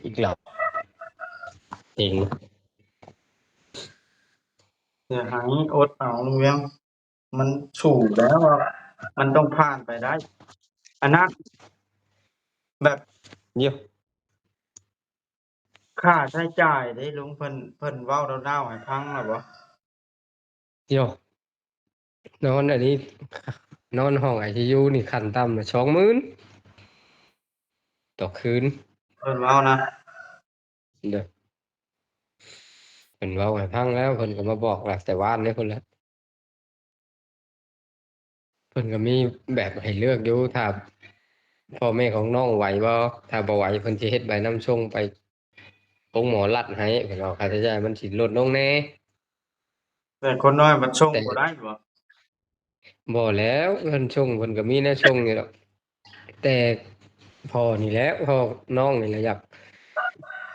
ອີກລອບເອງ. ຢ່າໃຫ້ອົດເອົາລຸງວຽງ ມັນສູ້ແລ້ວ ມັນຕ້ອງຜ່ານໄປໄດ້. ອັນນັ້ນແບບ ຢູ່ ຄ່າໃຊ້ຈ່າຍເດ້ລຸງ ເພິ່ນ ເພິ່ນເວົ້າລາວໆໃຫ້ຟັງແລ້ວບໍ່? ໂຢ ນອນອັນນີ້ ນອນຫ້ອງໄອຊີຢູນີ້ ຂັ້ນຕ່ຳສອງໝື່ນຕໍ່ຄືນ ເພິ່ນເວົ້ານະ. ໂດຍ ເພິ່ນເວົ້າໃຫ້ຟັງແລ້ວ ເພິ່ນກໍມາບອກແລ້ວ ແຕ່ວານນີ້ພຸ້ນແຫຼະ. ເພິ່ນກໍມີແບບໃຫ້ເລືອກຢູ່ ຖ້າພໍ່ແມ່ຂອງນ້ອງໄຫວບໍ່ ຖ້າບໍ່ໄຫວ ເພິ່ນຊິເຮັດໃບນຳສົ່ງໄປໂຮງໝໍລັດໃຫ້ ເພິ່ນວ່າຄ່າໃຊ້ຈ່າຍມັນຊິລົດລົງແດ່. ແຕ່ຄົນນ້ອຍມັນສົ່ງ ແຕ່ ບໍ່ໄດ້ບໍ່? ບໍ່ແລ້ວ ເພິ່ນສົ່ງ ເພິ່ນກໍມີແນວສົ່ງຢູ່ດອກ ແຕ່ພໍ່ນີ້ແຫຼະ ພໍ່ນ້ອງນີ້ແຫຼະ ຢາກ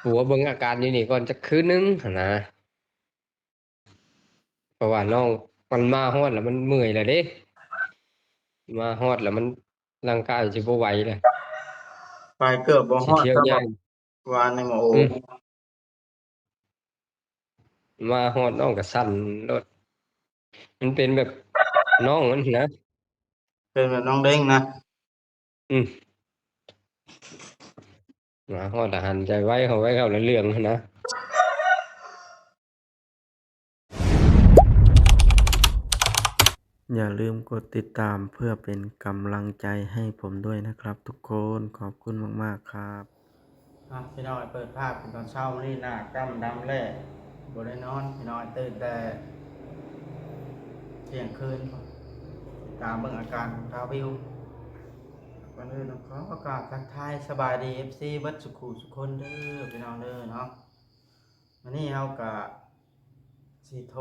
ປົວເບິ່ງອາການຢູ່ນີ້ກ່ອນຈັກຄືນໜຶ່ງຫັ້ນນະ. ເພາະວ່ານ້ອງມັນມາຮອດແລ້ວມັນເມື່ອຍແລ້ວເດ້ ມາຮອດແລ້ວມັນ ຮ່າງກາຍຊິບໍ່ໄຫວແລ້ວ ໄປເກືອບບໍ່ຮອດ ຊິທ່ຽວຍ່າງ ວານໃນໝໍໂອ ອືມ ມາຮອດນ້ອງກໍສັ່ນໂລດ ມັນເປັນແບບນ້ອງມັນນະ ເປັນແບບນ້ອງເດ້ງນະ. ອືມ ມາຮອດລະຫັນໃຈໄວເຂົ້າ ໄວເຂົ້າລະເລື່ອງຫັ້ນນະ. ຢ່າລືມກົດຕິດຕາມເພື່ອເປັນກຳລັງໃຈໃຫ້ຜົມດ້ວຍນະຄັບທຸກຄົນ. ຂອບຄຸນມາກໆຄັບ. ອ່ະ ພີ່ນ້ອງ ເປີດພາບເປັນຕອນເຊົ້າມື້ນີ້ ໜ້າກ້ຳດຳແລ້ ບໍ່ໄດ້ນອນ ພີ່ນ້ອງ ຕື່ນແຕ່ທ່ຽງຄືນ ຕິດຕາມເບິ່ງອາການຂອງທ້າວວິວ. ກ່ອນອື່ນຕ້ອງຂໍໂອກາດທັກທາຍສະບາຍດີ ເອັຟຊີ ເບິດສູ່ຄູ່ສູ່ຄົນເດີ ພີ່ນ້ອງເດີເນາະ. ມື້ນີ້ເຮົາກະຊິໂທ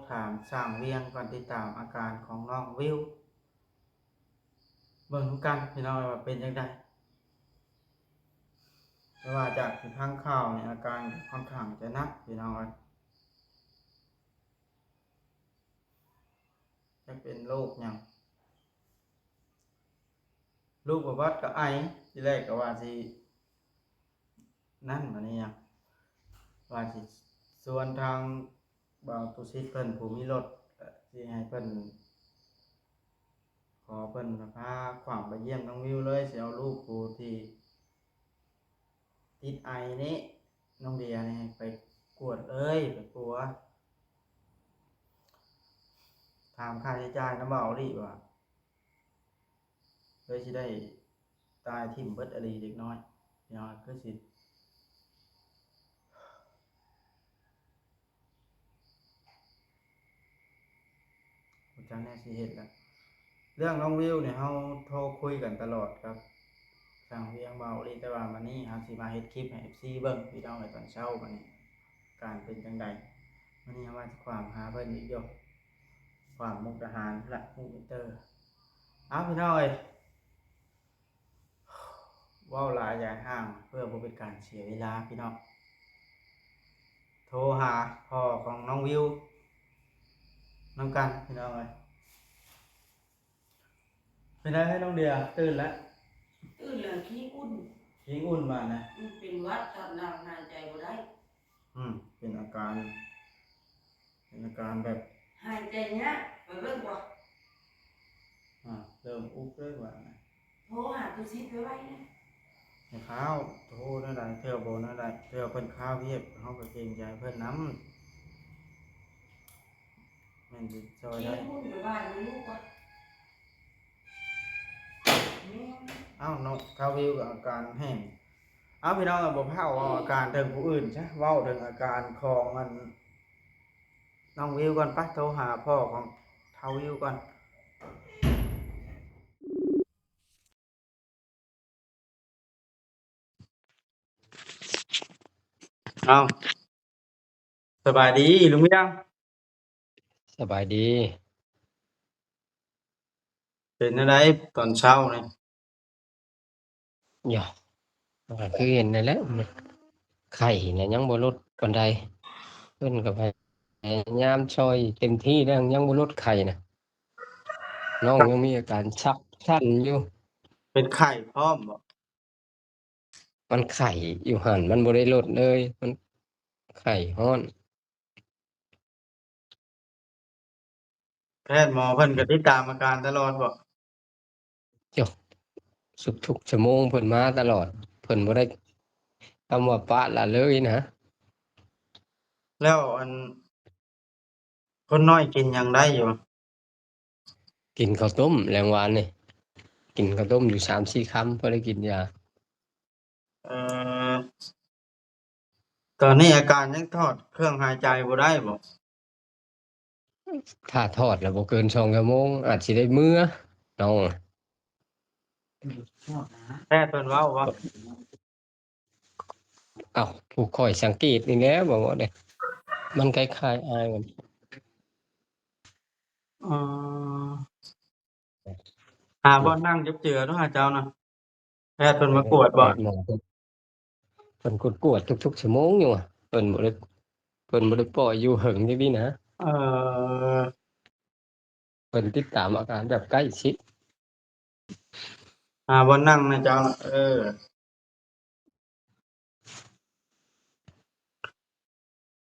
ຖາມຊ່າງວຽງກ່ອນ ຕິດຕາມອາການຂອງນ້ອງວິວ ເບິ່ງນຳກັນພີ່ນ້ອງວ່າເປັນຈັ່ງໃດ. ແຕ່ວ່າຈາກທີ່ຟັງຂ່າວນີ້ ອາການຂ້ອນຂ້າງຈະໜັກພີ່ນ້ອງເອີຍ. ຈັກເປັນໂລກຫຍັງ ລູກບໍ່ບອດກໍໄອ. ທີແລກກໍວ່າຊິນັ້ນ ບາດນີ້ຫຍັງ ວ່າຊິຊວນທາງບ່າວຕຸສິດເພິ່ນ ຜູ້ມີລົດ ຊິໃຫ້ເພິ່ນ ຂໍເພິ່ນພາຂວ້າງໄປຢ້ຽມນ້ອງວິວເລີຍ ຊິເອົາລູກຜູ້ທີ່ ຕິດໄອນີ້ ນ້ອງເດຍນີ້ ໄປກວດເລີຍ ໄປປົວ ຖາມຄ່າໃຊ້ຈ່າຍນຳບ່າວອີ່ຫຼີວ່າ ເລີຍຊິໄດ້ຕາຍຖິ້ມເບິດອີ່ຫຼີເດັກນ້ອຍ ພີ່ນ້ອງ ຄືຊິ ບໍ່ຈັກແນວຊິເຮັດລະ. ເລື່ອງນ້ອງວິວນີ້ ເຮົາໂທຄຸຍກັນຕະຫຼອດກັບຊ່າງວຽງເວົ້າອີ່ຫຼີ ແຕ່ວ່າມື້ນີ້ເຮົາຊິມາເຮັດຄລິບໃຫ້ເອັຟຊີເບິ່ງ ພີ່ນ້ອງເອີຍ. ຕອນເຊົ້າມື້ນີ້ ການເປັນຈັ່ງໃດ ມື້ນີ້ເຮົາວ່າຊິຂວ້າງຫາເພິ່ນອີກຢູ່ ຂວ້າງມຸກດາຫານລະ ມຸກອິນເຕີ. ເອົາ ພີ່ນ້ອງເອີຍ ເວົ້າຫຼາຍຢ່າຫ້າງ ເພື່ອບໍ່ເປັນການເສຍເວລາ ພີ່ນ້ອງ. ໂທຫາພໍ່ຂອງນ້ອງວິວນຳກັນ ພີ່ນ້ອງເອີຍ. ເປັນໃດນ້ອງເດຍ ຕື່ນແລ້ວ? ຕື່ນແລ້ວ ຂີ້ອຸ່ນ ຂີ້ອຸ່ນບາດນະ. ອືມ ເປັນຫວັດ ທາດນ້ຳຫາຍໃຈບໍ່ໄດ້. ອືມ ເປັນອາການ ເປັນອາການແບບຫາຍໃຈຍາກ ໄປເບິ່ງບໍ່? ອ່າ ເລີ່ມອຸບເລີຍບາດນະ. ໂທຫາຕຸສິດໄວໆນະ. ແມ່ຄ້າວ ໂທແນວໃດ ເທື່ອບໍ່ແນວໃດ ເທື່ອເພິ່ນຄາວຽກ ເຮົາກໍເກງໃຈເພິ່ນນຳ ແມ່ນຊິຊ່ອຍໄດ້. ເອົ້າ ນ້ອງທາວວິວກໍອາການແຫ້ງ. ເອົ້າ ພີ່ນ້ອງ ບໍ່ພາເວົ້າອາການເຖິງຜູ້ອື່ນຊະ ເວົ້າເຖິງອາການຂອງອັນ ນ້ອງວິວກ່ອນ. ໄປ ໂທຫາພໍ່ຂອງທ້າວວິວກ່ອນ. ເອົ້າ ສະບາຍດີລຸງວຽງ. ສະບາຍດີ. ເປັນແນວໃດຕອນເຊົ້ານີ້? ຫຍໍ້ ກໍຄືເຫັນນັ້ນແຫຼະ ໄຂ້ນະຍັງບໍ່ຫຼຸດປານໃດ ເພິ່ນກໍພະຍາຍາມຊ່ອຍເຕັມທີ່ແລ້ວ ຍັງບໍ່ຫຼຸດໄຂ້ນະ ນ້ອງຍັງມີອາການຊັກຊັນຢູ່. ເປັນໄຂ້ພ້ອມບໍ? ມັນໄຂ້ຢູ່ຫັ້ນ ມັນບໍ່ໄດ້ລົດເລີຍ ມັນໄຂ້ຮ້ອນ. ແພດໝໍເພິ່ນກໍຕິດຕາມອາການຕະຫຼອດບໍ? ໂອ້ ທຸກໆຊົ່ວໂມງເພິ່ນມາຕະຫຼອດ ເພິ່ນບໍ່ໄດ້ຄຳວ່າປະລະເລີຍນະ. ແລ້ວອັນ ຄົນນ້ອຍກິນຫຍັງໄດ້ຢູ່? ກິນເຂົ້າຕົ້ມແລງວານນີ້ ກິນເຂົ້າຕົ້ມຢູ່ສາມສີ່ຄຳ ພໍໄດ້ກິນຢາ. ເອີ ຕອນນີ້ອາການຍັງຖອດເຄື່ອງຫາຍໃຈບໍ່ໄດ້ບໍ? ຖ້າຖອດແລ້ວບໍ່ເກີນສອງຊົ່ວໂມງ ອາດຊິໄດ້ເມືອນ້ອງ. ແພດເພິ່ນເວົ້າບໍ່? ເອົ້າ ຜູ້ຂ້ອຍສັງເກດນີ້ແຫຼະ ເວົ້າເດ້ ມັນຄ້າຍໆອ້າຍມັນ. ອໍ ຫາບ່ອນນັ່ງຈັກເທື່ອເນາະ ເຈົ້ານະ. ແພດເພິ່ນມາກວດບໍ່? ແພດໝໍເພິ່ນ ເພິ່ນກວດໆທຸກໆຊົ່ວໂມງຢູ່ ເພິ່ນບໍ່ໄດ້ ເພິ່ນບໍ່ໄດ້ປ່ອຍຢູ່ເຫິງຈັ່ງຊີ້ນະ. ເອີ ເພິ່ນຕິດຕາມອາການແບບໃກ້ຊິດ. ຫາບ່ອນນັ່ງນະເຈົ້າ. ເອີ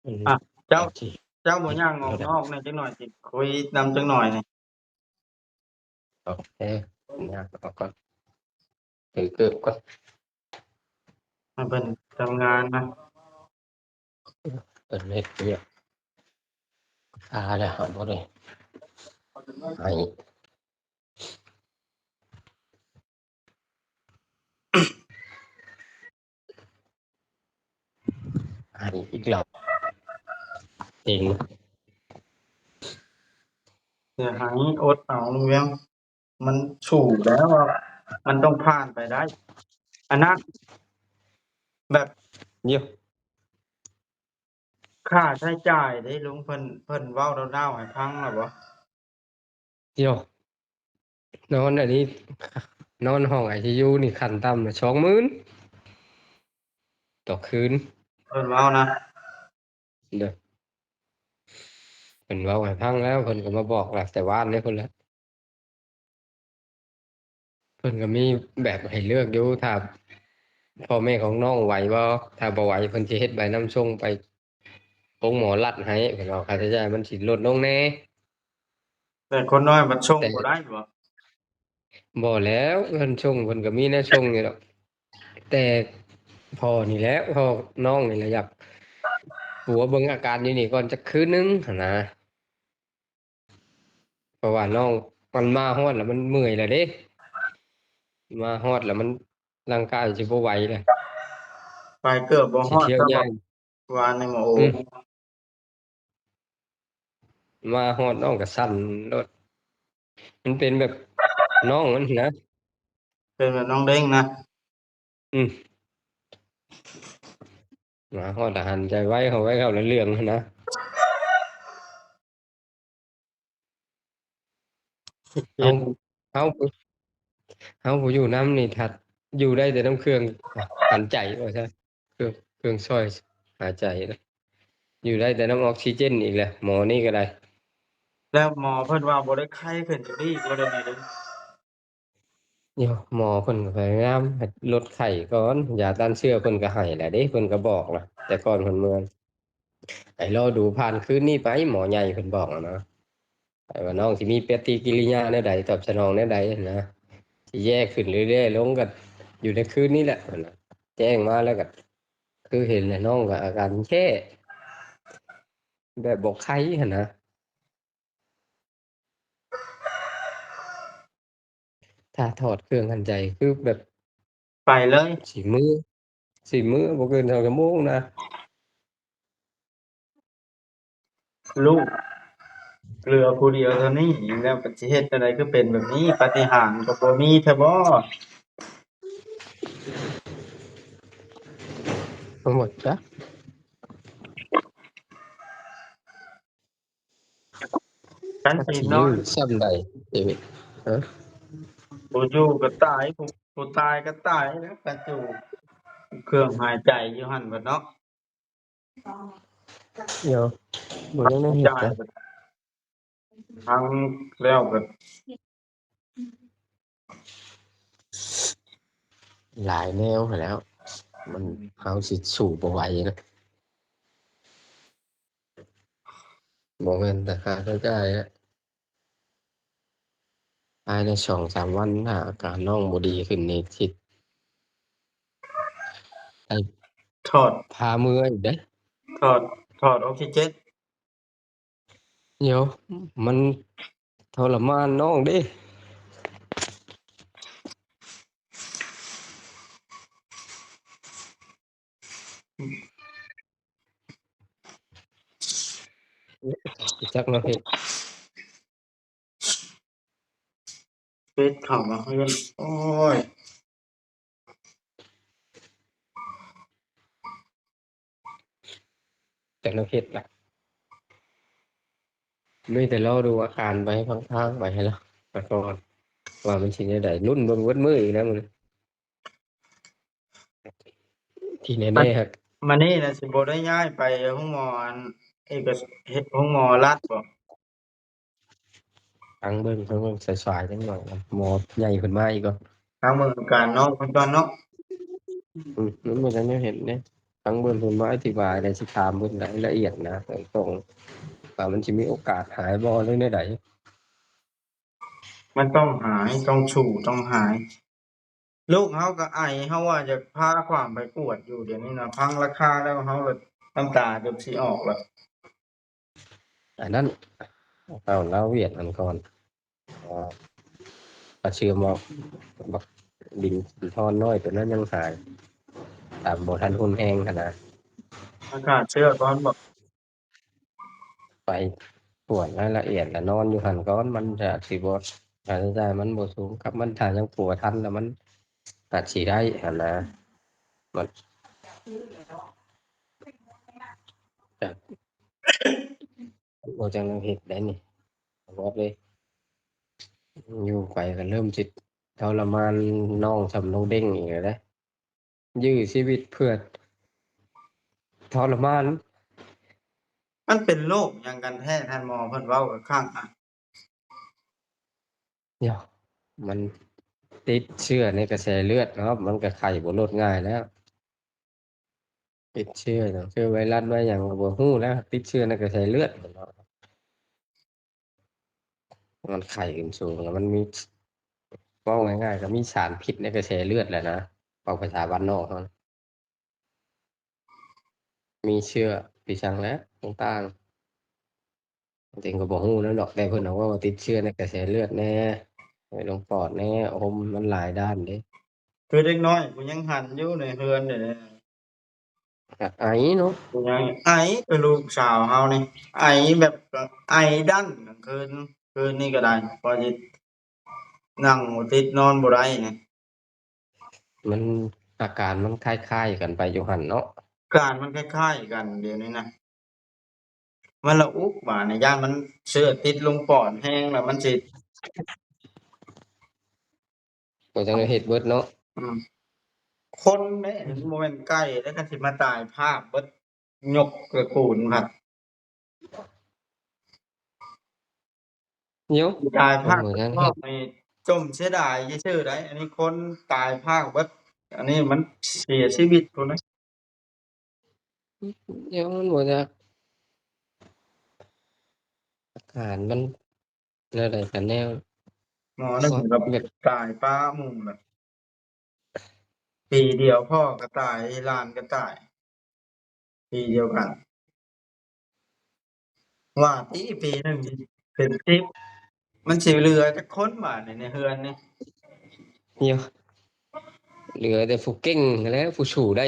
ອືມ ອ່ະ ເຈົ້າ ໂອເຄ ເຈົ້າບໍ່ຍ່າງອອກນອກແດ່ຈັກໜ່ອຍ ຊິຄຸຍນຳຈັກໜ່ອຍນີ້. ໂອເຄ ຍ່າງອອກກ່ອນ ຖືເກີບກ່ອນ ໃຫ້ເພິ່ນທຳງານນະ. ເພິ່ນເຮັດວຽກ ອາ ແລ້ວເຮົາບໍ່ໄດ້ໃຫ້ ໃຫ້ອີກແລ້ວ ເອງ ຢ່າໃຫ້ ອົດເອົາ ລຸງວຽງ. ມັນສູງແລ້ວ ມັນຕ້ອງຜ່ານໄປໄດ້ ອັນນັ້ນ ແບບ ດຽວ ຄ່າໃຊ້ຈ່າຍເດ້ລຸງ ເພິ່ນ ເພິ່ນເວົ້າລາວໆໃຫ້ຟັງແລ້ວບໍ່? ດຽວ ນອນອັນນີ້ ນອນຫ້ອງໄອຊີຢູນີ້ຂັ້ນຕ່ຳສອງໝື່ນຕໍ່ຄືນ ເພິ່ນເວົ້ານະ. ເດີ ເພິ່ນເວົ້າໃຫ້ຟັງແລ້ວ ເພິ່ນກໍມາບອກແລ້ວ ແຕ່ວານນີ້ພຸ້ນແຫຼະ. ເພິ່ນກໍມີແບບໃຫ້ເລືອກຢູ່ ຖ້າພໍ່ແມ່ຂອງນ້ອງໄຫວບໍ່ ຖ້າບໍ່ໄຫວ ເພິ່ນຊິເຮັດໃບນຳສົ່ງໄປໂຮງໝໍລັດໃຫ້ ເພິ່ນວ່າຄ່າໃຊ້ຈ່າຍມັນຊິລົດລົງແດ່. ແຕ່ຄົນນ້ອຍມັນສົ່ງ ແຕ່ ບໍ່ໄດ້ບໍ? ບໍ່ແລ້ວ ເພິ່ນສົ່ງ ເພິ່ນກໍມີແນວສົ່ງຢູ່ດອກ ແຕ່ພໍ່ນີ້ແຫຼະ ພໍ່ນ້ອງນີ້ແຫຼະ ຢາກປົວເບິ່ງອາການຢູ່ນີ້ກ່ອນຈັກຄືນໜຶ່ງຫັ້ນນະ ເພາະວ່ານ້ອງມັນມາຮອດແລ້ວມັນເມື່ອຍແລ້ວເດ້ ມາຮອດແລ້ວມັນ ຮ່າງກາຍຊິບໍ່ໄຫວແລ້ວ ໄປເກືອບບໍ່ຮອດ ຊິທ່ຽວຍ່າງ ວານໃນໝໍໂອ ອືມ ມາຮອດນ້ອງກໍສັ່ນໂລດ ມັນເປັນແບບນ້ອງມັນນະ ເປັນແບບນ້ອງເດ້ງນະ ອືມ ມາຮອດລະຫັນໃຈໄວ ເຂົ້າໄວ ເຂົ້າລະເລື່ອງຫັ້ນນະ. ເຮົາ ເຮົາ ເຮົາຜູ້ຢູ່ນຳນີ້ ຖ້າຢູ່ໄດ້ແຕ່ນຳເຄື່ອງຫາຍໃຈວ່າຊັ້ນ ເຄື່ອງ ເຄື່ອງຊ່ອຍຫາຍໃຈນະ ຢູ່ໄດ້ແຕ່ນຳອອກຊີເຈນອີກແຫຼະ ໝໍນີ້ກໍໄດ້. ແລ້ວໝໍເພິ່ນວ່າບໍ່ໄດ້ໄຂ້ຂຶ້ນອີກບໍ່ ດຽວນີ້ ດຽວ ໝໍເພິ່ນກໍພະຍາຍາມໃຫ້ລົດໄຂ້ກ່ອນ ຢາຕ້ານເຊື້ອເພິ່ນກໍໃຫ້ແລ້ວເດ້ ເພິ່ນກໍບອກລະ ແຕ່ກ່ອນເພິ່ນເມືອ ໃຫ້ລໍດູຜ່ານຄືນນີ້ໄປ ໝໍໃຫຍ່ເພິ່ນບອກນະ ໃຫ້ວ່ານ້ອງຊິມີປະຕິກິລິຍາແນວໃດ ຕອບສະໜອງແນວໃດຫັ້ນນະ ຊິແຍ່ຂຶ້ນຫຼືແຍ່ລົງກໍຢູ່ໃນຄືນນີ້ແຫຼະ ເພິ່ນນະ ແຈ້ງມາແລ້ວກໍຄືເຫັນແຫຼະ ນ້ອງກໍອາການແຍ່ ແບບບໍ່ໄຄຫັ້ນນະ. ຖ້າຖອດເຄື່ອງຫັນໃຈ ຄືແບບ ໄປເລີຍ ຊິມື້ ຊິມື້ບໍ່ເກີນສອງຊົ່ວໂມງນະ. ລູກເຫຼືອຜູ້ດຽວເທົ່ານີ້ ແລ້ວກໍຊິເຮັດແນວໃດ ຄືເປັນແບບນີ້ ປາຕິຫານກໍບໍ່ມີແທ້ບໍ? ບໍ່ໝົດຈ້ະ. ຄັນຊິນອນ ຊິຢູ່ສ່ຳໃດຊີວິດ ຮະ? ຜູ້ຢູ່ກໍຕາຍ ຜູ້ ຜູ້ຕາຍກໍຕາຍແລ້ວ ຄັນຢູ່ເຄື່ອງຫາຍໃຈຢູ່ຫັ້ນເບິດເນາະ. ດຽວ ບໍ່ໄດ້ເຮັດ ທັງແລ້ວກໍ ຫຼາຍແນວຫັ້ນແຫຼ້ວ. ມັນ ເຮົາຊິສູ້ບໍ່ໄຫວນະ. ບໍ່ແມ່ນແຕ່ຄ່າໃຊ້ຈ່າຍນະ ພາຍໃນສອງສາມວັນ ຖ້າອາການນ້ອງບໍ່ດີຂຶ້ນນີ້ ຊິໄດ້ ຖອດ ພາເມືອອີກເດ້. ຖອດ ຖອດອອກຊີເຈນ. ດຽວ ມັນທໍລະມານນ້ອງເດ້. ຈັກເນາະເຮັດ ເຟດເຂົ້າມາເຮືອນ. ໂອ້ຍ ແຕ່ລະເຮັດລະ ມີແຕ່ລໍດູອາການໄປ ພັງໆໄປໃຫ້ລາວ ສາກ່ອນ ວ່າມັນຊິແນວໃດ. ລຸ້ນເບິ່ງເບິດມື້ອີກແລ້ວມື້ນີ້ ທີ່ແນ່ໆ ມານີ້ນະ ຊິບໍ່ໄດ້ຍ້າຍໄປໂຮງໝໍ ອັນ ເອກະ ໂຮງໝໍລັດບໍ? ຟັງເບິ່ງ ຟັງເບິ່ງສາຍໆຈັກໜ່ອຍ ໝໍໃຫຍ່ເພິ່ນມາອີກກ່ອນ. ຟັງເບິ່ງອາການນ້ອງເພິ່ນກ່ອນເນາະ. ອືມ ມັນບໍ່ທັນໄດ້ເຫັນເດ້. ຟັງເບິ່ງເພິ່ນມາອະທິບາຍ ແລ້ວຊິຖາມເພິ່ນລາຍລະອຽດນະ ຕົງໆ ວ່າມັນຊິມີໂອກາດຫາຍບໍ່ ຫຼືແນວໃດ. ມັນຕ້ອງຫາຍ ຕ້ອງສູ້ ຕ້ອງຫາຍ. ລູກເຮົາກໍໄອ ເຮົາວ່າຢາກພາຂວ້າມໄປກວດຢູ່ ດຽວນີ້ນະ ຟັງລາຄາແລ້ວເຮົາລະນ້ຳຕາເກືອບຊິອອກລະ. ອັນນັ້ນ ເອົາລາວວຽດຫັ້ນກ່ອນ ປາເຊື່ອມອກ ບັກດິນທອນນ້ອຍໂຕນັ້ນຍັງຫາຍ ຕາມບໍ່ທັນຮຸນແຮງຫັ້ນນະ. ອາກາດເຊື້ອກ່ອນບໍ? ໄປກວດລາຍລະອຽດ ລະນອນຢູ່ຫັ້ນກ່ອນ ມັນຈະຊິບໍ່ ຄ່າໃຊ້ຈ່າຍມັນບໍ່ສູງ. ຄັນມັນ ຖ້າຍັງປົວທັນລະ ມັນອາດຊິໄດ້ຫັ້ນນະ. ມັນຈະ ບໍ່ຈັ່ງແນວເຮັດໄດ້ນີ້ ບອກເລີຍ ຢູ່ໄປກໍເລີ່ມຊິທໍລະມານນ້ອງສ່ຳນ້ອງເດ້ງອີກແລ້ວເດ້. ຢື້ຊີວິດເພື່ອທໍລະມານ. ມັນເປັນໂລກຫຍັງກັນແທ້ ທ່ານໝໍເພິ່ນເວົ້າກັບຂ້າງອະ? ດຽວ ມັນຕິດເຊື້ອໃນກະແສເລືອດເນາະ ມັນກໍໄຂ້ບໍ່ລົດງ່າຍແລ້ວ. ຕິດເຊື້ອຫຍັງ ເຊື້ອໄວຣັສໄວຫຍັງກໍບໍ່ຮູ້ແລ້ວ ຕິດເຊື້ອໃນກະແສເລືອດ ມັນໄຂ້ຂຶ້ນສູງ ແລ້ວມັນມີ ເວົ້າງ່າຍໆ ກໍມີສານພິດໃນກະແສເລືອດແຫຼະນະ ເວົ້າພາສາບ້ານນອກເຮົາ ມີເຊື້ອ ປີສັງແຫຼະຕ່າງໆ. ເຮົາກໍບໍ່ຮູ້ນຳດອກ ແຕ່ເພິ່ນເວົ້າວ່າຕິດເຊື້ອໃນກະແສເລືອດແດ່ ໃນລຳປອດແດ່ ໂອ້ ມັນຫຼາຍດ້ານເດ້. ຄືເດັກນ້ອຍ ຜູ້ຍັງຫັນຢູ່ໃນເຮືອນນີ້ ອາ ໄອເນາະ ຜູ້ຍັງໄອ ຄືລູກສາວເຮົານີ້ ໄອແບບ ໄອດັນກາງຄືນ ຄືນນີ້ກໍໄດ້ ພໍຊິນັ່ງບໍ່ຕິດ ນອນບໍ່ໄດ້ນີ້. ມັນ ອາການມັນຄ້າຍໆກັນໄປຢູ່ຫັ້ນເນາະ ອາການມັນຄ້າຍໆກັນດຽວນີ້ນະ. ມັນລະອຸບາດນີ້ ຢ້ານມັນເຊື້ອຕິດລົງປອດແຮງ ແລ້ວມັນຊິ ບໍ່ຈັ່ງໄດ້ເຮັດເບິດເນາະ. ອືມ ຄົນເດ້ ມັນບໍ່ແມ່ນໄກ່ເດ້ ຄັນຊິມາຕາຍພາກເບິດ ຍົກຕະກູນພັດ ໂຍ ຕາຍພາກ ເອີ ບໍ່ມີຫຍັງເຮັດ ນີ້ຈົ່ມເສຍດາຍຊື່ໆໃດ໋ ອັນນີ້ຄົນຕາຍພາກເບິດ ອັນນີ້ມັນເສຍຊີວິດພຸ້ນນະ. ໂຍ ມັນບໍ່ຈັກ ອາການມັນແນວໃດກັນແນວ ໝໍໜຶ່ງກໍ ໂອ້ຍ ແບບຕາຍປະໝູ່ລະ ປີດຽວພໍ່ກໍຕາຍ ຫຼານກໍຕາຍ ປີດຽວກັນ ວ່າຕິ ປີໜຶ່ງເປັນສິບ ມັນຊິເຫຼືອຈັກຄົນບາດນີ້ໃນເຮືອນນີ້? ໂຍ ເຫຼືອແຕ່ຜູ້ເກັ່ງຫັ້ນແຫຼະ ຜູ້ສູ້ໄດ້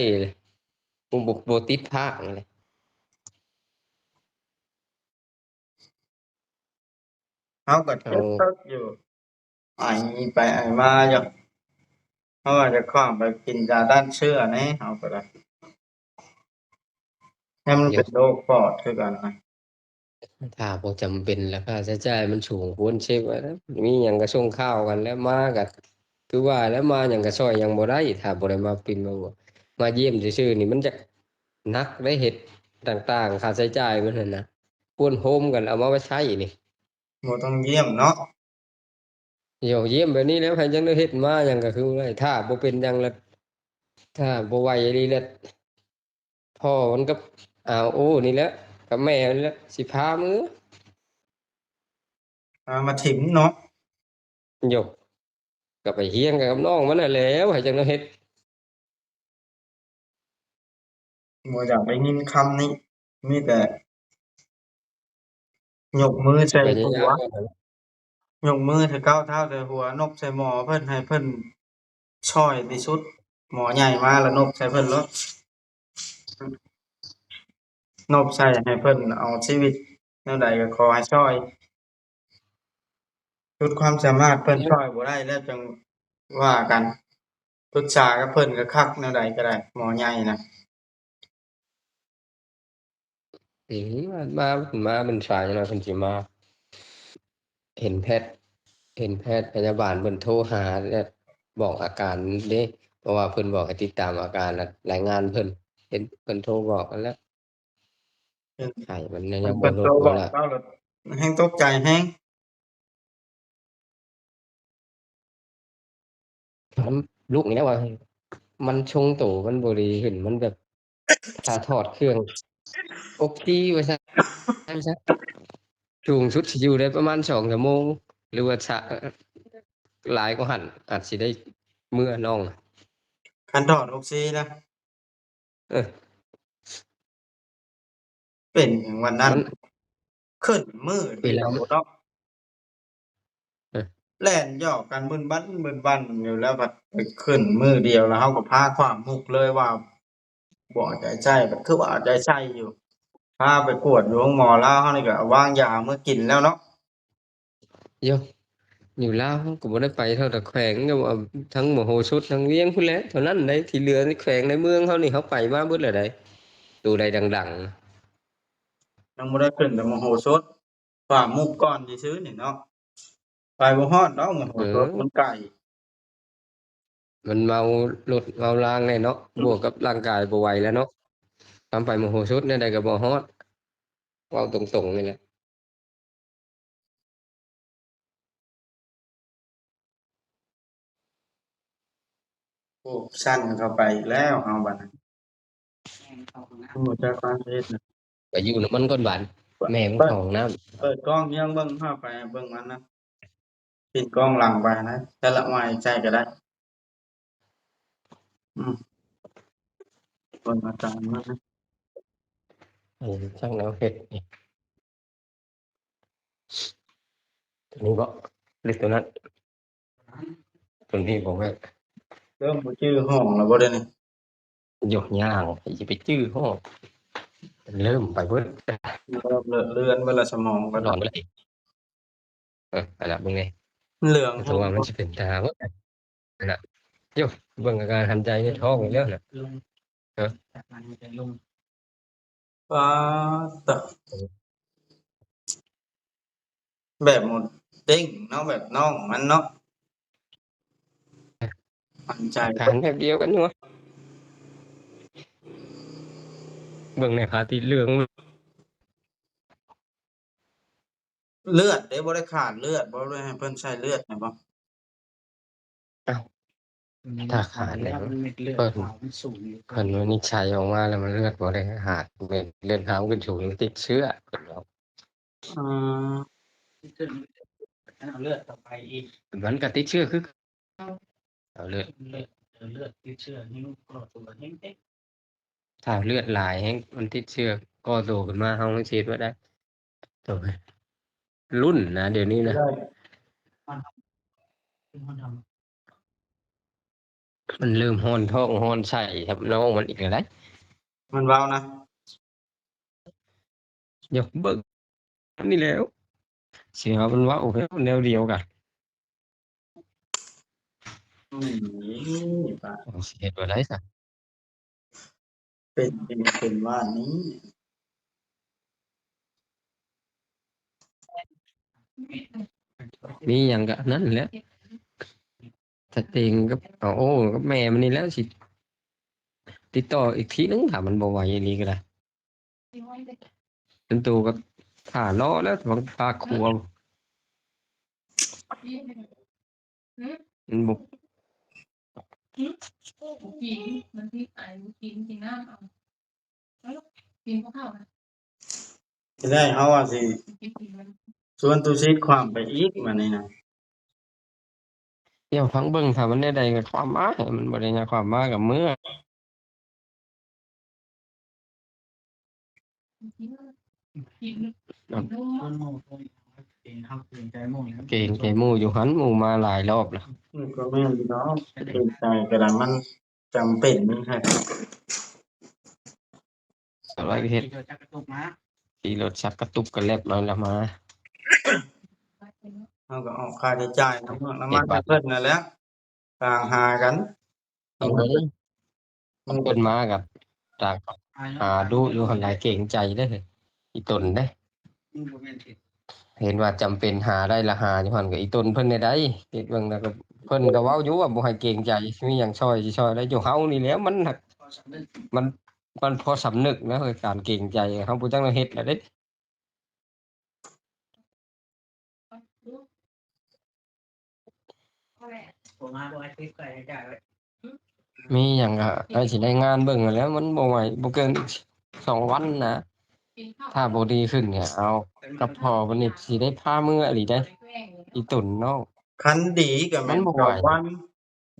ຜູ້ບໍ່ ບໍ່ຕິດພາກຫັ້ນແຫຼະ. ເຮົາກໍເຈັບເຕີບຢູ່ ໄອໄປໄອມາຢູ່ ເຮົາວ່າຈະຂວ້າມໄປກິນຢາຕ້ານເຊື້ອແດ່ ເຮົາກໍໄດ້ ແຕ່ມັນເປັນໂລກປອດຄືກັນນະ. ຖ້າບໍ່ຈຳເປັນລະ ຄ່າໃຊ້ຈ່າຍມັນສູງ ຄວນເຊັກໄວ້ນະ ມີຫຍັງກໍສົ່ງຂ່າວກັນແລ້ວ ມາກໍຄືວ່າແລ້ວ ມາຫຍັງກໍຊ່ອຍຫຍັງບໍ່ໄດ້ ຖ້າບໍ່ໄດ້ມາປິ່ນມາບົວ ມາຢ້ຽມຊື່ໆນີ້ ມັນຈະໜັກໄດ໋ ເຮັດຕ່າງໆ ຄ່າໃຊ້ຈ່າຍມັນຫັ້ນນະ ຄວນໂຮມກັນເອົາມາໄວ້ໃຊ້ນີ້. ບໍ່ຕ້ອງຢ້ຽມເນາະ. ໂຍ ຢ້ຽມແບບນີ້ແລ້ວ ໃຜຈັ່ງໄດ້ເຮັດມາຫຍັງກໍຄືໄດ້ ຖ້າບໍ່ເປັນຫຍັງລະ ຖ້າບໍ່ໄຫວອີ່ຫຼີແລ້ວ ພໍ່ມັນກັບອາໂອນີ້ແຫຼະ ກັບແມ່ມັນແຫຼະ ຊິພາມື ພາມາຖິ້ມເນາະ. ໂຢ ກໍໄປຮຽງກັນກັບນ້ອງມັນຫັ້ນແຫຼ້ວ ໃຫ້ຈັກແນວເຮັດ. ບໍ່ຢາກໄດ້ຍິນຄຳນີ້ ມີແຕ່ຍົກມືໃສ່ຫົວ ຍົກມືໃສ່ກ້າວເທົ້າໃສ່ຫົວ ນົບໃສ່ໝໍເພິ່ນ ໃຫ້ເພິ່ນຊ່ອຍທີ່ສຸດ. ໝໍໃຫຍ່ມາລະນົບໃສ່ເພິ່ນໂລດ ນົບໃສ່ໃຫ້ເພິ່ນເອົາຊີວິດ ແນວໃດກໍຂໍໃຫ້ຊ່ອຍ ສຸດຄວາມສາມາດ. ເພິ່ນຊ່ອຍບໍ່ໄດ້ແລ້ວຈັ່ງວ່າກັນ ປຶກສາກັບເພິ່ນກໍຄັກ ແນວໃດກໍໄດ້ ໝໍໃຫຍ່ນະ. ເອີ ມາ ມາ ມາເປັນສາຍ ເພິ່ນຊິມາ ເຫັນແພດ ເຫັນແພດພະຍາບານເພິ່ນໂທຫາ ແລ້ວບອກອາການເດ້ ເພາະວ່າເພິ່ນບອກໃຫ້ຕິດຕາມອາການ ລາຍງານເພິ່ນ ເຫັນເພິ່ນໂທບອກຫັ້ນແຫຼະ. ເອີ ໄຂ້ມັນຍັງ ເພິ່ນ ບໍ່ ເພິ່ນ ລົດ ໂທບອກ ເຮົາລະແຮ່ງຕົກໃຈແຮງ. ມັນລຸກນີ້ແຫຼະວ່າ ມັນຊົງໂຕ ມັນບໍ່ດີຂຶ້ນ ມັນແບບ ຖ້າຖອດເຄື່ອງອົກຊີວ່າຊັ້ນ ວ່າຊັ້ນ ສູງສຸດຊິຢູ່ໄດ້ປະມານສອງຊົ່ວໂມງ ຫຼືວ່າຊະ ຫຼາຍກວ່າຫັ້ນ ອາດຊິໄດ້ເມືອນ້ອງ. ຄັນຖອດອົກຊີນະ ເອີ ເປັນຫຍັງວັນນັ້ນ ມັນ ຂຶ້ນມື້ດຽວເນາະ ເອີ ແລ່ນຢອກກັນບຶ້ນບັ້ນບຶ້ນບັ້ນຢູ່ ແລ້ວບັດໄປຂຶ້ນມື້ດຽວ ແລ້ວເຮົາກໍພາຂວາງມຸກເລີຍວ່າບໍ່ເອົາໃຈໃສ່ ບັດຄືວ່າເອົາໃຈໃສ່ຢູ່ ພາໄປກວດຢູ່ໂຮງໝໍລາວ ເຮົານີ້ກໍວາງຢາເອົາເມືອກິນແລ້ວເນາະ. ໂຢ ຢູ່ລາວເຮົາກໍບໍ່ໄດ້ໄປເທົ່າແຕ່ແຂວງ ແຕ່ວ່າທັງມະໂຫສົດ ທັງວຽງພຸ້ນແຫຼະ ເທົ່ານັ້ນໃດ ທີ່ເຫຼືອໃນແຂວງໃນເມືອງເຮົານີ້ ເຮົາໄປມາເບິດແລ້ວໃດ໋ ໂຕໃດດັງໆ. ຍັງບໍ່ໄດ້ຂຶ້ນແຕ່ມະໂຫສົດ ຂວາງມຸກກ່ອນຊື່ໆນີ້ເນາະ ໄປບໍ່ຮອດດອກມະໂຫສົດ ເອີ ມັນໄກ. ມັນເມົາລົດເມົາລາງແດ່ເນາະ ບວກກັບຮ່າງກາຍບໍ່ໄຫວແລ້ວເນາະ ຄຳໄປມະໂຫສົດແນວໃດກໍບໍ່ຮອດ ເວົ້າຕົງໆນີ້ແຫຼະ. ໂອ້ ສັ່ນເຂົ້າໄປອີກແລ້ວເຮົາບັດນີ້ ບໍ່ຈັກຄວາມເຮັດນະ. ໄປຢູ່ນຳມັນກ່ອນບາດ ແມ່ມັນເຂົ້າຫ້ອງນ້ຳ ເປີດກ້ອງຍ່າງເບິ່ງ ພາໄປເບິ່ງມັນນະ. ປິ່ນກ້ອງຫຼັງໄປນະ ແຕ່ລະໄມ້ໃສ່ກໍໄດ້. ອືມ ເບິ່ງອາການມັນນະ. ເອີ ຊ່າງແນວເຮັດນີ້ ຕົວນີ້ບໍ ຫຼືຕົວນັ້ນ? ຕົວນີ້ບໍແມ່ນ ເລີ່ມບໍ່ຈື່ຫ້ອງແລ້ວບໍ່ດຽວນີ້? ໂຢ ຍ່າງ ໃຜຊິໄປຈື່ຮອດ ເລີ່ມໄປເບິດ ເລີ່ມເລີດເລືອນເບິດລະ ສະໝອງກໍນອນເບິດລະ. ເອີ ອັນນັ້ນເບິ່ງແດ່ ເຫຼືອງ ແຕ່ວ່າມັນຊິເປັນຕາເບິດ ອັນນັ້ນ ໂຢ ເບິ່ງອາການຫັນໃຈໃນທ້ອງອີກແລ້ວນະ. ປາດຕະ ແບບໝົດເດ້ງເນາະ ແບບນ້ອງມັນເນາະ ໝັ້ນໃຈ ຖານແບບດຽວກັນຢູ່. ເບິ່ງໃນພາຕິດເລື່ອງ ເລືອດເດ້ ບໍ່ໄດ້ຂາດເລືອດບໍ່ ບໍ່ໄດ້ໃຫ້ເພິ່ນໃສ່ເລືອດແມ່ນບໍ່? ອ້າວ ຖ້າຂາດແລ້ວ ເພິ່ນ ເພິ່ນວິນິດໄຈອອກມາແລ້ວ ມັນເລືອດບໍ່ໄດ້ຂາດ ເມັດເລືອດຂາວຂຶ້ນສູງ ມັນຕິດເຊື້ອ ເພິ່ນເວົ້າ. ອືມ ເອົາເລືອດຕໍ່ໄປອີກ ມັນກໍຕິດເຊື້ອຄືເກົ່າ ເອົາເລືອດ ເລືອດ ເລືອດຕິດເຊື້ອ ຍິງກໍຕົວແຮງເຕັມ ຖ້າເລືອດຫຼາຍແຮງ ມັນຕິດເຊື້ອ ກໍໂຕຂຶ້ນມາ ເຮົາມັນຊິເຮັດບໍ່ໄດ້. ໂຕລຸ້ນນະ ດຽວນີ້ນະ ມັນເລີ່ມຮ້ອນທ້ອງຮ້ອນໄສ້ກັບນ້ອງມັນອີກແລ້ວໃດ໋ ມັນເວົ້ານະ. ຢາກເບິ່ງ ອັນນີ້ແລ້ວ ຊິເອົາມັນເວົ້າແນວດຽວກັນ ອືມ ຊິເຮັດບໍ່ໄດ້ຊະ ເປັນ ເປັນ ເປັນວ່ານີ້ ມີຫຍັງກະນັ້ນແຫຼະ ສະເຕັງກັບ ເອົາໂອ້ ກັບແມ່ມັນນີ້ແຫຼະ ຊິຕິດຕໍ່ອີກທີໜຶ່ງ ຖ້າມັນບໍ່ໄຫວອີ່ຫຼີກໍໄດ້. ເປັນໂຕກໍຖ້າລໍແລ້ວ ບາງພາຄົວ ມັນບໍ່ ກິນ ມັນຕິດໄອ ກິນ ກິນນ້ຳເອົາ ກິນບໍ່ເຂົ້ານະ ທີແລກເຮົາວ່າຊິ ກິນ ກິນມັນ ຊວນຕຸຊິດຄວ່ຳໄປອີກ ບາດນີ້ນະ. ດຽວຟັງເບິ່ງ ຖ້າມັນແນວໃດກໍຄວ່ຳມາ ມັນບໍ່ໄດ້ຍາກຄວ່ຳມາກໍເມືອ. ເກງໃຈໝູ່ຢູ່ຫັ້ນ ໝູ່ມາຫຼາຍລອບແລ້ວ. ມັນກໍແມ່ນຢູ່ດອກ ເກງໃຈກໍໄດ້ ມັນຈຳເປັນແທ້ ສະໄວເຮັດ ຂີ່ລົດຈັກກະຕຸກກະແລັບມາລະມາ ເຮົາກໍອອກຄ່າໃຊ້ຈ່າຍນ້ຳມັນໃຫ້ເພິ່ນນັ້ນແຫຼະ ຕ່າງຫາກັນ ເອີ ເພິ່ນມາກໍຕ່າງຫາດຸຢູ່ຫັ້ນຫຼາຍ ເກງໃຈເດ້ ອີຕົນເດ້. ເຫັນວ່າຈຳເປັນຫາໄດ້ລະຫາຢູ່ຫັ້ນ ກໍອີຕົນເພິ່ນແນວໃດ ເຮັດເບິ່ງແລ້ວກໍ ເພິ່ນກໍເວົ້າຢູ່ວ່າບໍ່ໃຫ້ເກງໃຈ ມີຫຍັງຊ່ອຍຊິຊ່ອຍໄດ້ ຢູ່ເຮົານີ້ແຫຼະ ມັນ ມັນ ມັນພໍສຳນຶກນະ ການເກງໃຈ ເຮົາບໍ່ຈັກແນວເຮັດລະເດ້. ມີຫຍັງກໍໃຫ້ຊິໄດ້ງານເບິ່ງຫັ້ນແຫຼະ ມັນບໍ່ໄຫວ ບໍ່ເກີນສອງວັນນະ ຖ້າບໍ່ດີຂຶ້ນນີ້ ເອົາ ກັບພໍ່ເພິ່ນນີ້ຊິໄດ້ພາເມືອອີ່ຫຼີໃດ໋ ອີ່ຕົນເນາະ. ຄັນດີກໍແມ່ນສອງວັນ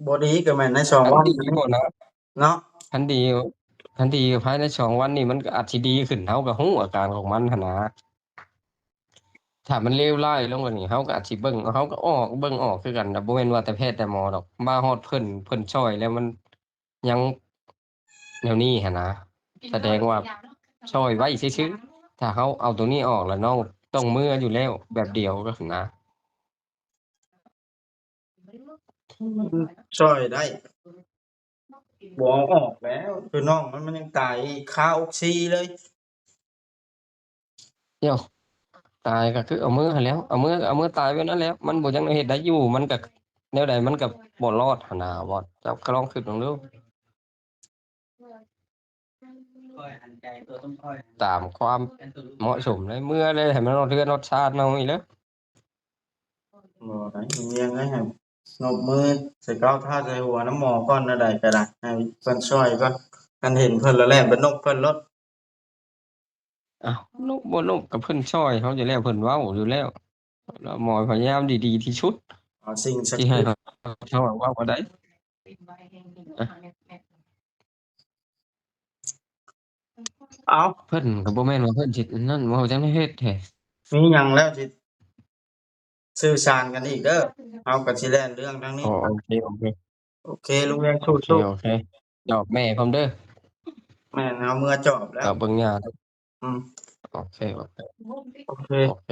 ບໍ່ດີກໍແມ່ນໃນສອງວັນນີ້ເນາະ ຄັນດີ ຄັນດີພາຍໃນສອງວັນນີ້ ມັນກໍອາດຊິດີຂຶ້ນ ເຮົາກໍຮູ້ອາການຂອງມັນຫັ້ນນະ. ຖ້າມັນເລວຮ້າຍລົງກວ່ານີ້ ເຮົາກໍອາດຊິເບິ່ງ ເຮົາກໍອອກ ເບິ່ງອອກຄືກັນນະ ບໍ່ແມ່ນວ່າແຕ່ແພດແຕ່ໝໍດອກ ມາຮອດເພິ່ນ ເພິ່ນຊ່ອຍແລ້ວມັນຍັງແນວນີ້ຫັ້ນນະ ສະແດງວ່າຊ່ອຍໄວ້ຊື່ໆ. ຖ້າເຮົາເອົາໂຕນີ້ອອກແລ້ວ ນ້ອງຕ້ອງເມືອຢູ່ແລ້ວແບບດຽວກໍຫັ້ນນະ. ມັນຊ່ອຍໄດ້ ບໍ່ເອົາອອກແລ້ວ ຄືນ້ອງມັນ ມັນຍັງຕາຍຄາອົກຊີເລີຍ. ດຽວ ຕາຍກໍຄືເອົາເມືອຫັ້ນແຫຼ້ວ ເອົາເມືອ ເອົາເມືອຕາຍໄວ້ນັ້ນແຫຼ້ວ ມັນບໍ່ຈັກແນວເຮັດໄດ້ຢູ່ ມັນກໍແນວໃດມັນກໍບໍ່ລອດຫັ້ນນາ. ເຈົ້າກໍລອງຄິດເບິ່ງດູ. ຕາມຄວາມເໝາະສົມເລີຍ ເມືອເລີຍ ໃຫ້ມັນຮອດເຮືອນຮອດຊານເຮົານີ້ເລີຍ. ບໍ່ໄດ້ ມີຫຍັງໃຫ້ນົບມືໃສ່ເກົ້າຖ້າໃສ່ຫົວນຳໝໍກ່ອນ ແນວໃດກໍໄດ້ ໃຫ້ເພິ່ນຊ່ອຍກ່ອນ ຄັນເຫັນເພິ່ນແລ້ວແລ່ນໄປນົບເພິ່ນໂລດ. ອ້າວ ນົບບໍ່ນົບກໍເພິ່ນຊ່ອຍເຮົາຢູ່ແລ້ວ ເພິ່ນເວົ້າຢູ່ແລ້ວ ແລ້ວໝໍພະຍາຍາມດີໆທີ່ສຸດ ເອົາສິ່ງສັກສິດ ທີ່ໃຫ້ເຮົາເວົ້າກໍໄດ້. ເອົ້າ ເພິ່ນກໍບໍ່ແມ່ນວ່າເພິ່ນຊິນັ້ນ ເວົ້າຈັ່ງໃດເຮັດແທ້ ມີຫຍັງແລ້ວຊິສື່ສານກັນອີກເດີ ເຮົາກໍຊິແລ່ນເລື່ອງທາງນີ້. ໂອເຄ ໂອເຄ ໂອເຄ ລຸງວຽງ ສູ້ໆ ໂອເຄ ດອກແມ່ພ້ອມເດີ. ແມ່ນ ເຮົາເມືອຈອບແລ້ວ ດອກເບິ່ງຫຍ້າ. ອືມ ໂອເຄ ໂອເຄ ໂອເຄ ໂອເຄ.